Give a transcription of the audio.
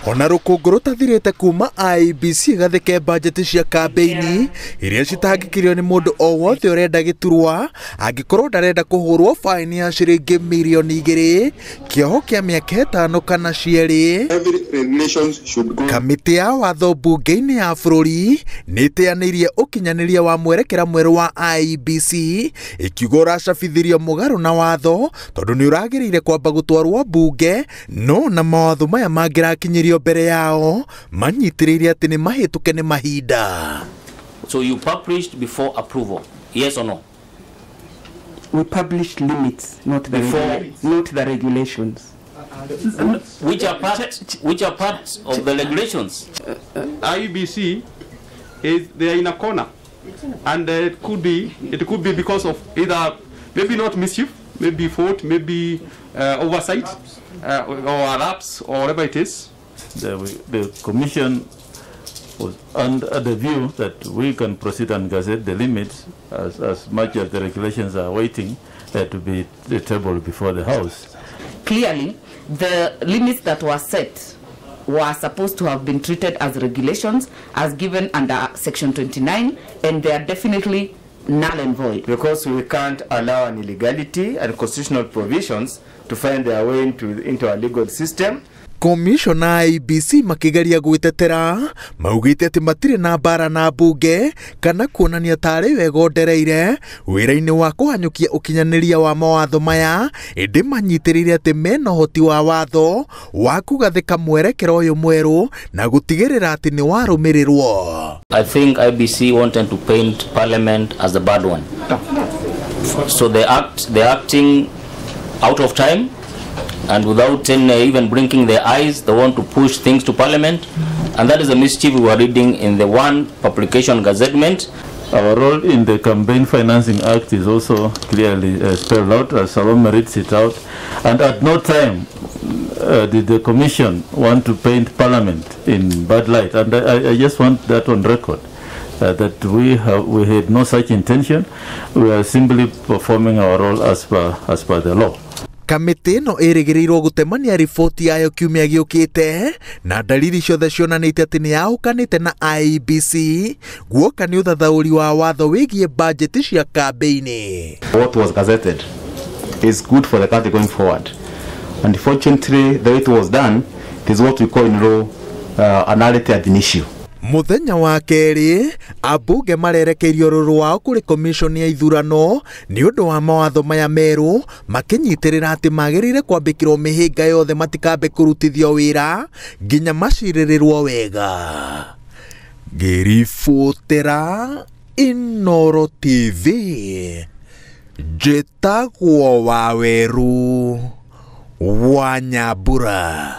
Ona rũkũngũ rũtathirĩte kuma IEBC ĩgathĩke bajeti cia kambĩini iria citangĩkirio nĩ mũndũ o wothe ũrenda gĩturwa angĩkorwo ndarenda kũhũrwo faini ya ciringi mirioni 2, kĩoho kĩa mĩaka 5 kana cierĩ. Kamĩtĩ ya watho mbunge-inĩ ya bũrũri nĩ ĩteanĩirie ũkinyanĩria wa mwerekera mwerũ wa IEBC ĩkiuga ũracabithirio mũgarũ na watho tondũ nĩ ũragĩrĩire kwamba gũtwarwo mbunge, no na mawatho maya mangĩrakinyĩrio mbere yao manyitĩrĩire atĩ nĩ mahĩtũke nĩ mahinda. So you published before approval, yes or no? We published limits, not the not the regulations. Which are part of the regulations. IEBC is they are in a corner, and it could be because of either maybe not mischief, maybe fault, maybe oversight, or a lapse, or whatever it is. The Commission was under the view that we can proceed and gazette the limits as much as the regulations are waiting to be tabled before the House. Clearly, the limits that were set were supposed to have been treated as regulations as given under Section 29, and they are definitely null and void. Because we can't allow an illegality and constitutional provisions to find their way into our legal system. Commissioner IEBC makigeria gwitetera maugite ati matire na mbara na mbunge kana kuonania tarĩ wegondereire wĩra-inĩ wa kũhanyũkia ũkinyanĩria wa mawatho maya, ĩndĩ manyitĩrĩire atĩ mena ũhoti wa watho wa kũgathĩka mwerekera ũyũ mwerũ na gũtigĩrĩra atĩ nĩ warũmĩrĩrwo. I think IEBC wanted to paint Parliament as the bad one. So they're acting out of time. And without even blinking their eyes, they want to push things to Parliament. And that is a mischief we were reading in the one publication gazettement. Our role in the Campaign Financing Act is also clearly spelled out, as Salome reads it out. And at no time did the Commission want to paint Parliament in bad light. And I just want that on record, that we had no such intention. We are simply performing our role as per the law. Kamĩtĩ ĩno ĩrĩgĩrĩirwo gũtemania riboti yayo kiumia gĩũkĩte na dalili ciothe cionanĩtie atĩ nĩ yahũkanĩte na IEBC guoka nĩ ũthathaũri wa watho wĩgiĩ bajeti cia kambĩini. What was gazetted is good for the country going forward. Unfortunately, the way it was done, it is what we call in law nullity ab initio. Muthenya wa kerĩ ambunge marerekeirio rũrũ wao kũrĩ commission ya ithurano nĩ ũndũ wa mawatho maya merũ, makĩnyitĩrĩra atĩ magĩrĩire kwambĩkĩrwo mĩhĩnga yothe matikambe kũrutithio wĩra nginya macirĩrĩrwo wega. Ngĩribotera Inooro TV, njĩtagwo Waweru wa Nyambura.